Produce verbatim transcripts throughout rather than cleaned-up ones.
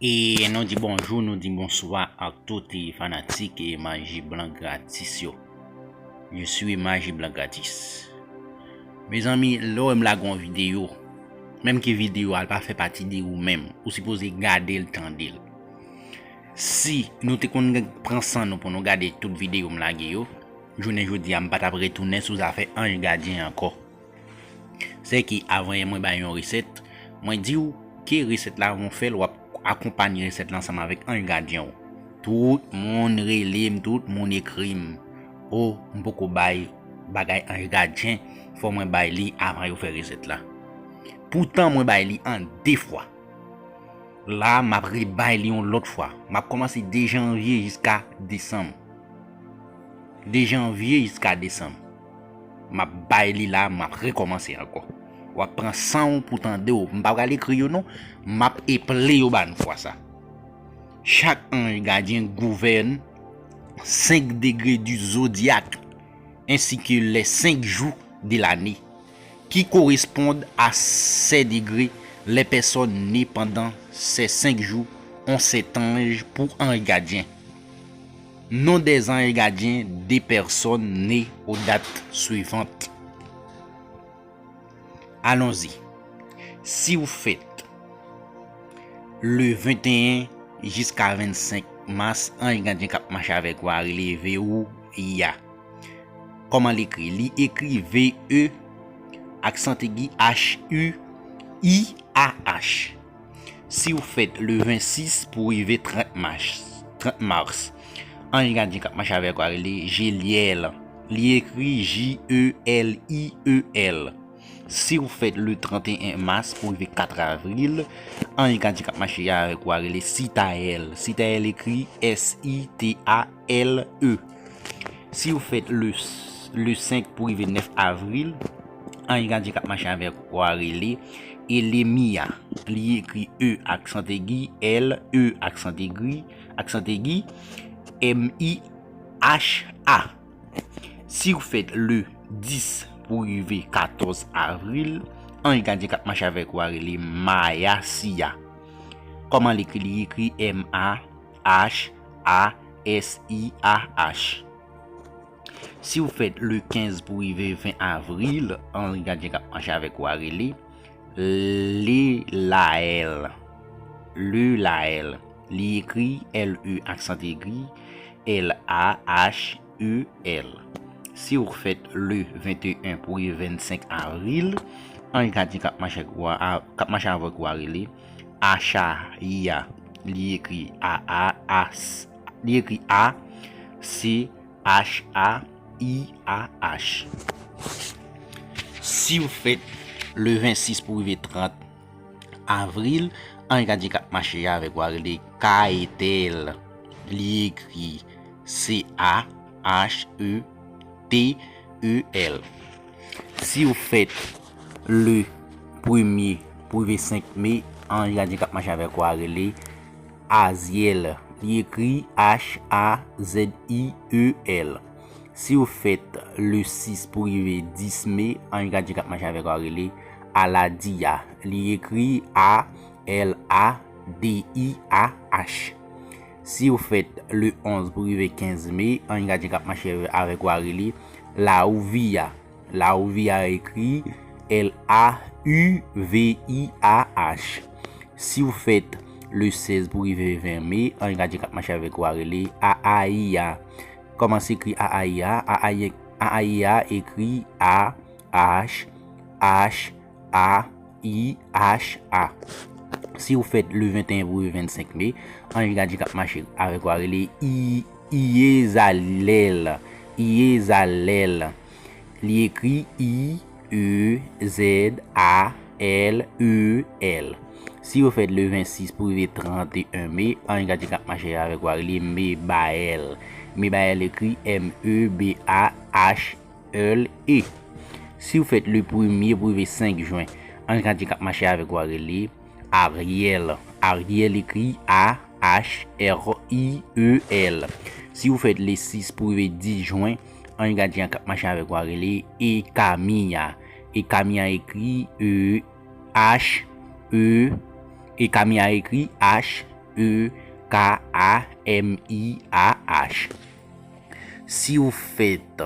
E nou di bonjou, nou di bonswa ak tout fanatik e Maji Blan Gratis yo. Je suis Maji Blan Gratis. Mezanmi, lè w wè m lage yon videyo, menm ke videyo a pa fè pati de ou menm, ou sipoze gade l, tande l. Si nou te konn pran san nou pou nou gade tout videyo m lage yo, jounen jodi a m pa t ap retounen sou zafè anj gadyen ankò. Sè ke avan yè mwen bay yon resèt, mwen di w ke resèt la, w fè l, w ap akonpanye resèt la ansanm avèk anj gadyen w. Tout moun rele m, tout moun ekri m. O, m poko bay bagay anj gadyen, fò mwen bay li avan yo fè resèt la. Poutan mwen bay li an de fwa. La, m ap rebay li yon lòt fwa. M ap kòmanse de janvye jiska desanm. De janvye jiska desanm. M ap bay li la, m ap rekòmanse ankò. W ap pran san w pou tande w. M pa pral ekri yo non, m ap eple yo ba n fwa sa. Chak anj gadyen gouvèn senk degre du zodiak, ainsi que les cinq jours de l'année, qui correspondent à ces degrés, les personnes nées pendant ces cinq jours ont cet ange pour ange gardien. Nom des anges gardiens des personnes nées aux dates suivantes. Allons-y. Si w fèt le venteyen jiska vennsenk mas, anj gadyen k ap mache avèk ou a rele Veouya. Kòman l ekri? Li ekri V E, aksan egi, H U I A H. Si w fèt le vennsis pou rive trant mas, trant mas, anj gadyen k ap mache avèk ou a rele Jelyèl. Li ekri J E L Y E L. Si w fèt le tranteyen mas pou rive kat avril, anj gadyen k ap mache avèk ou a rele Sitayèl. Sitayèl ekri S I T A L E. Si w fèt le, le senk pou rive nèf avril, anj gadyen k ap mache avèk ou a rele Elemiya. Li ekri E aksan egi, L E aksan egi, aksan egi, M I H A. Si w fèt le dis pou rive katòz avril, anj gadyen k ap mache avèk ou a rele Mayasiya. Kòman l ekri? Li ekri M A H A S I A H. Si w fèt le kenz pou rive ven avril, anj gadyen k ap mache avèk ou a rele Lelayèl. Lelayèl. Li ekri L E aksan egi, L A H E L. Si w fèt le venteyen pou rive vennsenk avril, anj gadyen k ap mache ak ou a, k ap mache avèk ou a rele Achayiya. Li ekri A A A, li ekri A C H A I A H. Si w fèt le vennsis pou rive trant avril, anj gadyen k ap mache avèk ou a rele Kayetèl. Li ekri C A H E T E L. Si w fèt le premye pou rive senk me, anj gadyen k ap mache avèk ou a rele Azyèl. Li ekri H A Z I E L. Si w fèt le sis pou rive dis me, anj gadyen k ap mache avèk ou a rele Aladiya. Li ekri A L A D I A H. Si w fèt le onz pou rive kenz me, anj gadyen k ap mache avèk ou a rele Laouviya. Laouviya ekri L A U V I A H. Si w fèt le sèz pou rive ven me, anj gadyen k ap mache avèk ou a rele Aaiya. Kòman se ekri Aaiya? Aaiya, Aaiya ekri A H H A I H A. Si w fèt le venteyen pou rive vennsenk me, anj gadyen k ap mache avèk ou a rele I, Iyezalèl. Iyezalèl. Li ekri I E Z A L E L. Si w fèt le vennsis pou rive tranteyen me, anj gadyen k ap mache avèk ou a rele Mebayèl. Mebayèl ekri M E B A H L E. Si w fèt le premye pou rive senk jen, anj gadyen k ap mache avèk ou a rele Aryèl. Aryèl ekri A H R Y E L. Si w fèt le sis pou rive dis jen, anj gadyen k ap mache avèk ou a rele Ekamiya. Ekamiya ekri E H E, Ekamiya ekri H E K A M I A H. Si w fèt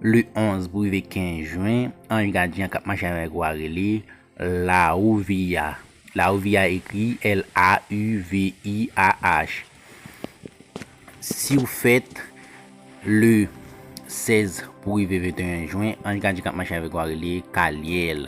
le onz pou rive kenz jen, anj gadyen an k ap mache avèk ou a rele Lauvia. Lauvia ekri L A U V I A H. Si w fèt le sèz pou rive venteyen jen, anj gadyen k ap mache avèk ou a rele Kalyèl.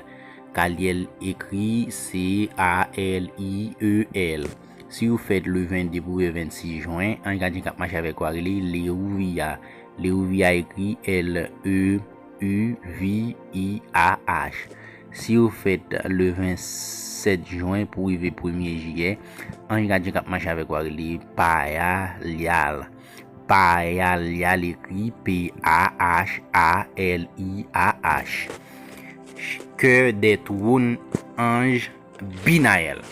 Kalyèl ekri C A L I E L. Si w fèt le vennde pou rive vennsis jen, anj gadyen k ap mache avèk ou a rele Leuvia. Leuvia ekri L E U V I A H. Si w fèt le vennsèt jen pou rive premye jiyè, anj gadyen k ap mache avèk ou a rele Payalyal. Payalyal ekri P A H A L I A H. Kè dè twòn anj Binayèl.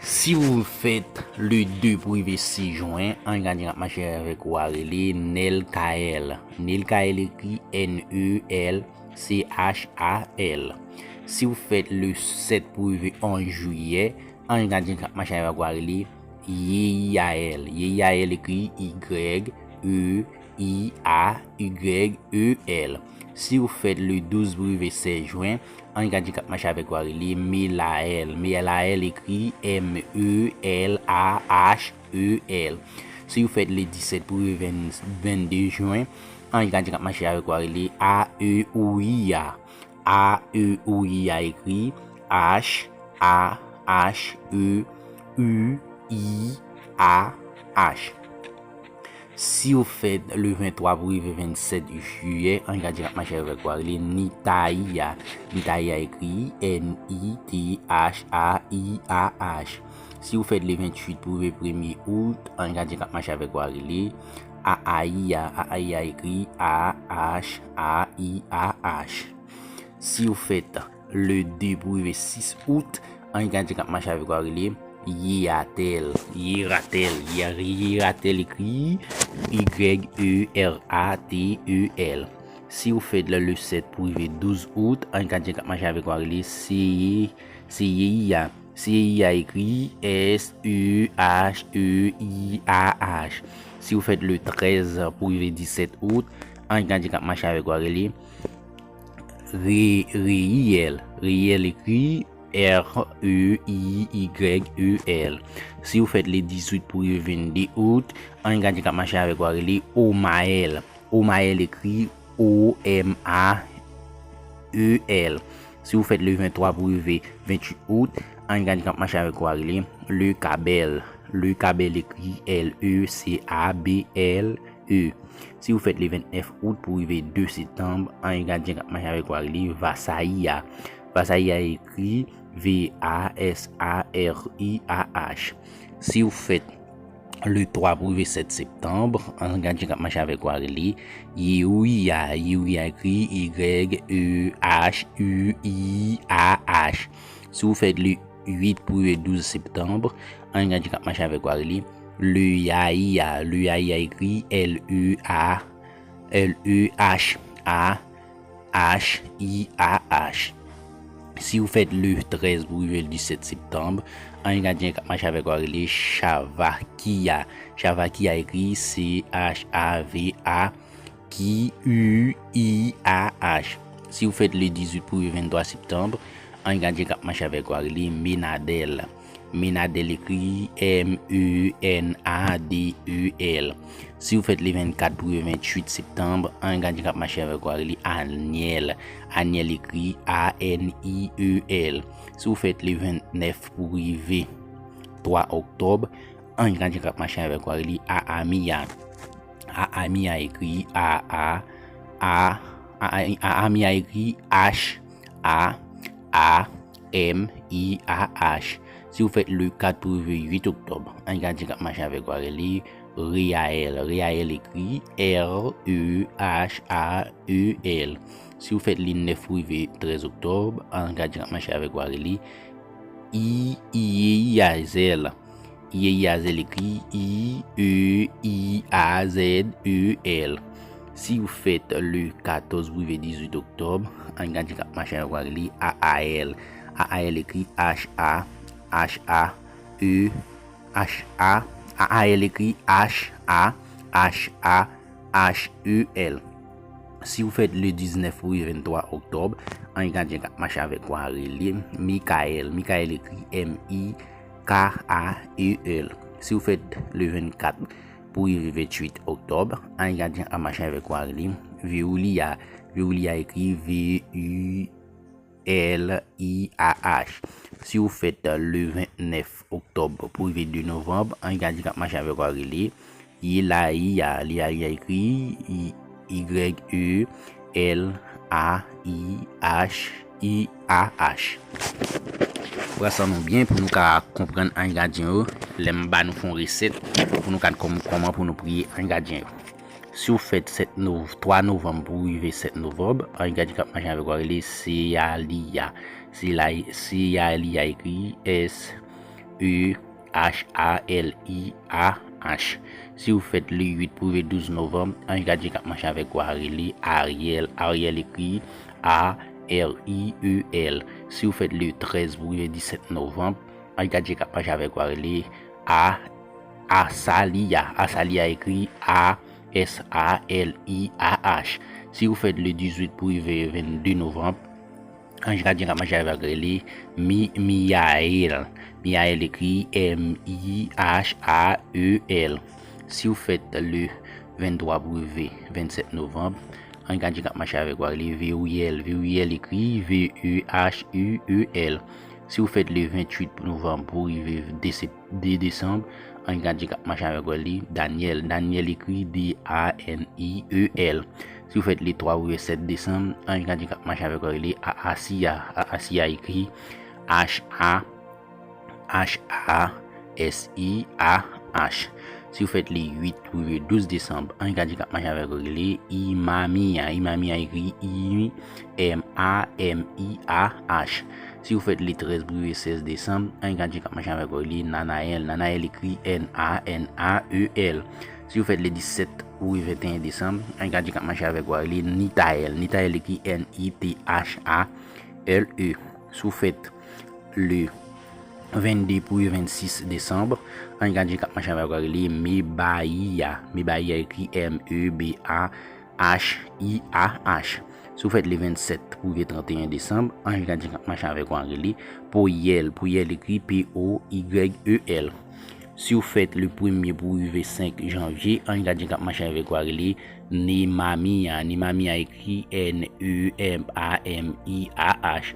Si w fèt le de pou rive sis jen, anj gadyen k ap mache avèk ou a rele Nelkayèl. Nelkayèl ekri N E L C H A L. Si w fèt le sèt pou rive onz jiyè, anj gadyen k ap mache avèk ou a rele Yeyayèl. Yeyayèl ekri Y E I A Y E L. Si w fèt le douz pou rive sèz jen, anj gadyen k ap mache avèk ou a rele Melayèl. Melayèl ekri M E L A H E L. Si w fèt le disèt pou rive venn, vennde jen, anj gadyen k ap mache avèk ou a rele A E Ouya. A E Ouya ekri H A H E U I A H. Si w fèt le venntwa pou rive vennsèt jiyè, anj gadyen k ap mache avèk ou a rele Nitaya. Nitaya ekri N I T H A I A H. Si w fèt le venntuit pou rive premye out, anj gadyen k ap mache avèk ou a rele Aaya. Aaya ekri A H A I A H. Si w fèt le de pou rive sis out, anj gadyen k ap mache avèk ou a rele Yeratèl. Yeratèl. Ye-, Yeratèl ekri Y E R A T E L. Si w fèt le sèt pou rive douz out, anj gadyen k ap mache avèk ou a rele Seye-, Seyeya. Seyeya ekri S E H E I A H. Si w fèt le trèz pou rive disèt out, anj gadyen k ap mache avèk ou a rele Re-, Reyèl. Reyèl ekri R E I Y E L. Si w fèt le dizuit pou rive vennde out, anj gadyen k ap mache avèk ou a rele Omayèl. Omayèl ekri O M A E L. Si w fèt le venntwa pou rive venntuit out, anj gadyen k ap mache avèk ou a rele Lekabèl. Lekabèl ekri L E C A B L E. Si w fèt le ventnèf out pou rive de septanm, anj gadyen k ap mache avèk ou a rele Vasayiya. Vasayiya ekri V A S A R I A H. Si w fèt le twa pou rive sèt septanm, anj gadyen k ap mache avèk ou a rele Yehuya. Yehuya ekri Y E H U I A H. Si w fèt le uit pou rive douz septanm, anj gadyen k ap mache avèk ou a rele Leyayiya. Leyayiya ekri L E A, L E H A H I A H. Si w fèt le trèz pou rive le disèt septanm, anj gadyen k ap mache avèk ou a rele Chavakiya. Chavakiya ekri C H A V A K I U I A H. Si w fèt le dizuit pou rive venntwa septanm, anj gadyen k ap mache avèk ou a rele Menadèl. Menadèl ekri M E N A D E L. Si w fèt le vennkat pou rive venntuit septanm, anj gadyen k ap mache avèk ou a rele Anyèl. Anyèl ekri A N I E L. Si w fèt le ventnèf pou rive twa oktòb, anj gadyen k ap mache avèk ou a rele Aamiya. Aamiya ekri A A, A, A, A, Aamiya ekri H A A M I A H. Si w fèt le kat pou rive uit oktòb, anj gadyen k ap mache avèk ou a rele Reyayèl. Reyayèl ekri R E H A E L. Si w fèt le nèf pou rive trèz oktòb, anj gadyen k ap mache avèk ou a rele I, Iyeyazèl. Iyeyazèl ekri I E I A Z E L. Si w fèt le katòz pou rive dizuit oktòb, anj gadyen k ap mache avèk ou a rele Aayèl. Aayèl ekri H A H A E H A, A A L ekri H A H A H E L. Si w fèt le diznèf pou rive venntwa oktòb, anj gadyen k ap mache avèk ou a rele Mikaèl. Mikaèl ekri M I K A E L. Si w fèt le vennkat pou rive venntuit oktòb, anj gadyen k ap mache avèk ou a rele Veulia. Veulia ekri V E L I A H. Si w fèt le vennèf oktòb pou rive de novanm, anj gadyen k ap mache avèk ou a rele Yelaiya. Yelaiya ekri Y E L A I H I A H. Pran san nou byen pou nou ka konprann anj gadyen yo. Lè m ba nou fè yon resèt pou nou ka konn kòman pou nou priye anj gadyen yo. Si w fèt sèt nov-, twa novanm pou rive sèt novanm, anj gadyen k ap mache avèk ou a rele Seyaliya. Seyaliya ekri S E H A L I A H. Si w fèt le uit pou rive douz novanm, anj gadyen k ap mache avèk ou a rele Ariel. Ariel ekri A R I E L. Si w fèt le trèz pou rive disèt novanm, anj gadyen k ap mache avèk ou a rele A Asaliya. Asaliya ekri A S A L I A H. Si w fèt le dizuit pou rive vennde novanm, anj gadyen k ap mache avèk ou a rele Mi, Miyaèl. Miyaèl ekri M I H A E L. Si w fèt le venntwa pou rive vennsèt novanm, anj gadyen k ap mache avèk ou a rele Veryèl. Veryèl ekri V E H E E L. Si w fèt le venntuit novanm pou rive de sèt-, de desanm, anj gadyen k ap mache avèk ou a rele Danyèl. Danyèl ekri D A N I E L. Si w fèt le twa pou rive sèt desanm, anj gadyen k ap mache avèk ou a rele Aasiya. Aasiya ekri H A H A S I A H. Si w fèt le uit pou rive douz desanm, anj gadyen k ap mache avèk ou rele Imamiya. Imamiya ekri I M A M I A H. Si w fèt le trèz pou rive sèz desanm, anj gadyen k ap mache avèk ou rele Nanayèl. Nanayèl ekri N A N A E L. Si w fèt le disèt pou rive venteyen desanm, anj gadyen k ap mache avèk ou a rele Nitayèl. Nitayèl ekri N I T H A L E. Si w fèt le vennde pou rive vennsis desanm, anj gadyen k ap mache avèk ou a rele Mebayiya. Mebayiya ekri M E B A H I A H. Si w fèt le vennsèt pou rive tranteyen desanm, anj gadyen k ap mache avèk ou a rele Poyèl. Poyèl ekri P O Y E L. Si w fèt le premye pou rive senk janvye, anj gadyen k ap mache avèk ou a rele Nemamiya. Nemamiya ekri N E M A M I A H.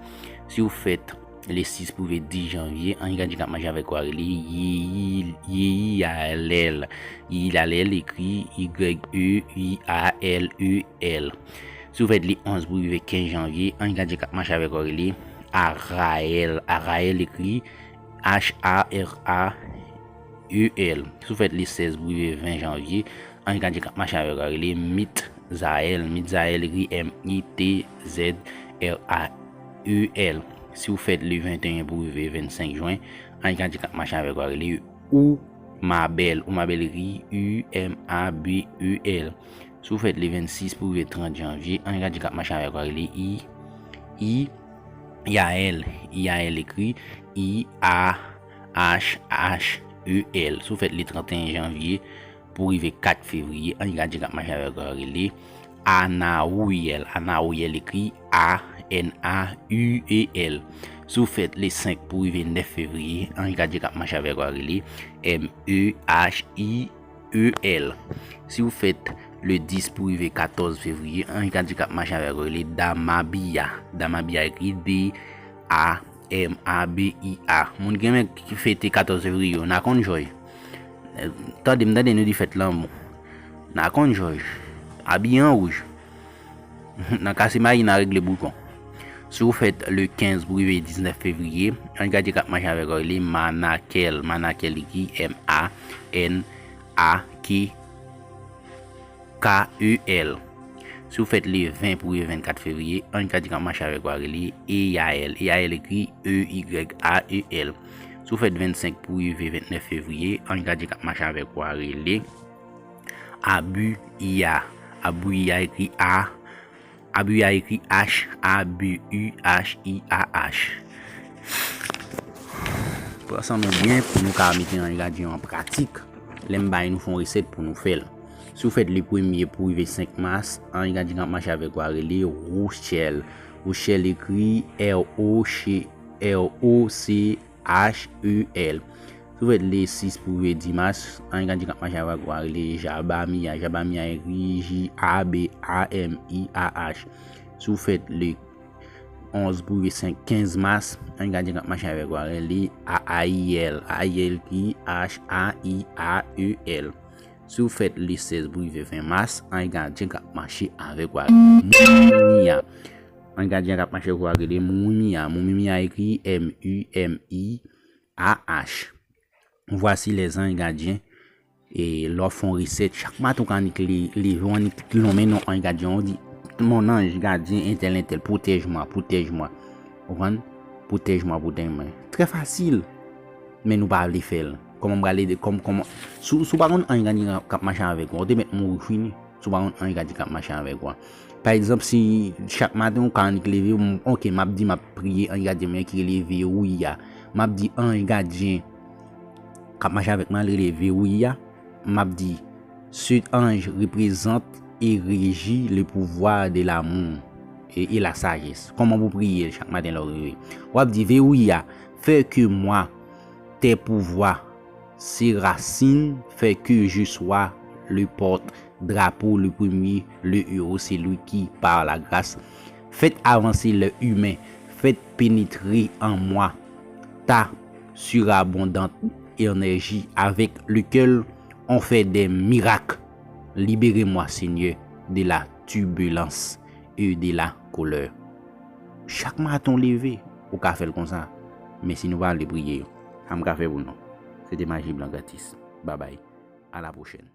Si w fèt le sis pou rive dis janvye, anj gadyen k ap mache avèk ou a rele Yeyi-, Yeyalèl. Yeyalèl ekri Y E Y A L E L. Si w fèt le onz pou rive kenz janvye, anj gadyen k ap mache avèk ou a rele Arayèl. Arayèl ekri H A R A E L. Si w fèt le sèz pou rive ven janvye, anj gadyen k ap mache avèk ou a rele Mitzayèl. Mitzayèl ekri M I T Z R A E L. Si w fèt le venteyen pou rive vennsenk jen, anj gadyen k ap mache avèk ou a rele Oumabèl. Oumabèl ekri U M A B E L. Si w fèt le vennsis pou rive trant janvye, anj gadyen k ap mache avèk ou a rele I, Iyayèl. Iyayèl ekri I A H H E L. Si w fèt le tranteyen janvye pou rive kat fevriye, anj gadyen k ap mache avèk ou a rele Anawouyèl. Anawouyèl ekri A N A U E L. Si w fèt le senk pou rive nèf fevriye, anj gadyen k ap mache avèk ou a rele M E H I E L. Si w fèt le dis pou rive katòz fevriye, anj gadyen k ap mache avèk ou rele Damabiya. Damabiya ekri D A M A B I A. Moun ki renmen ki fete katòz fevriye yo, n a konn jòj. Eh, tande m, tande nou di fèt lanmou. N a konn jòj. Abiye an wouj. N a kase mayi, n a regle boukon. Si w fèt le kenz pou rive diznèf fevriye, anj gadyen k ap mache avèk ou rele Manakèl. Manakèl ekri M A N A K K E L. Si w fèt le ven pou rive vennkat fevriye, anj gadyen k ap mache avèk ou a rele Eyayèl. Eyayèl ekri E Y A E L. Si w fèt vennsenk pou rive vennèf fevriye, anj gadyen k ap mache avèk ou a rele Abuya. Abuya ekri A, Abuya ekri H A B U H I A H. Ansanm byen pou nou ka mete Anj Gadyen an pratik. Lè m bay nou fè yon resèt pou nou fè l. Si w fèt le premye pou rive senk mas, Anj Gadyen k ap mache avèk ou a rele Rochèl. Rochèl ekri R O C H E L. Si w fèt le sis pou rive dis mas, Anj Gadyen k ap mache avèk ou a rele Jabamiya. Jabamiya ekri J A B A M I A H. Si w fèt le onz pou rive senk, kenz mas, Anj Gadyen k ap mache avèk ou a rele A I L. A I L ki H A I A E L. Si w fèt le sèz pou rive ven mas, Anj Gadyen k ap mache avèk ou a rele Moumiya. Anj Gadyen k ap mache avèk ou a rele Moumiya. Moumiya ekri M U M I A H. Voici les anges gardiens. E lè w fè yon resèt, chak maten w ka annik le- leve, w annik lonmen non Anj Gadyen an, w di, Mon ange gardien, entèl, entèl, protège moi, protège moi. Ou konprann? Protège moi, protège moi. Trè fasil. Men nou pa vle fè l. Kòman m prale de, kòm, kòman, si w, si w pa konn Anj Gadyen k ap mache avèk ou, ou te mèt mouri fini. Si w pa konn Anj Gadyen k ap mache avèk ou a. Pa egzanp, si chak maten w ka annik leve, m, oke, m ap di m ap priye Anj Gadyen mwen ki rele Verouya. M ap di Anj Gadyen k ap mache avèk mwen, l rele Verouya. M ap di, Cet ange représente et régit le pouvoir de l'amour et, et la sagesse. Kòman pou priye l chak maten lè w reve? W ap di, Verouya, fais que moi, tes pouvoirs, ses racines, fais que je sois le porte-drapeau, le premier, le héros, celui qui, par la grâce, fait avancer l'humain, fait pénétrer en moi ta surabondante énergie avec lequel on fait des miracles. Libérez-moi, Seigneur, de la turbulence et de la colère. Chak maten w leve, ou ka fè l konsa. Men si nou pa vle priye yo, sa m ka fè pou nou. Se te Maji Blan Gratis. Babay. A la pwochèn.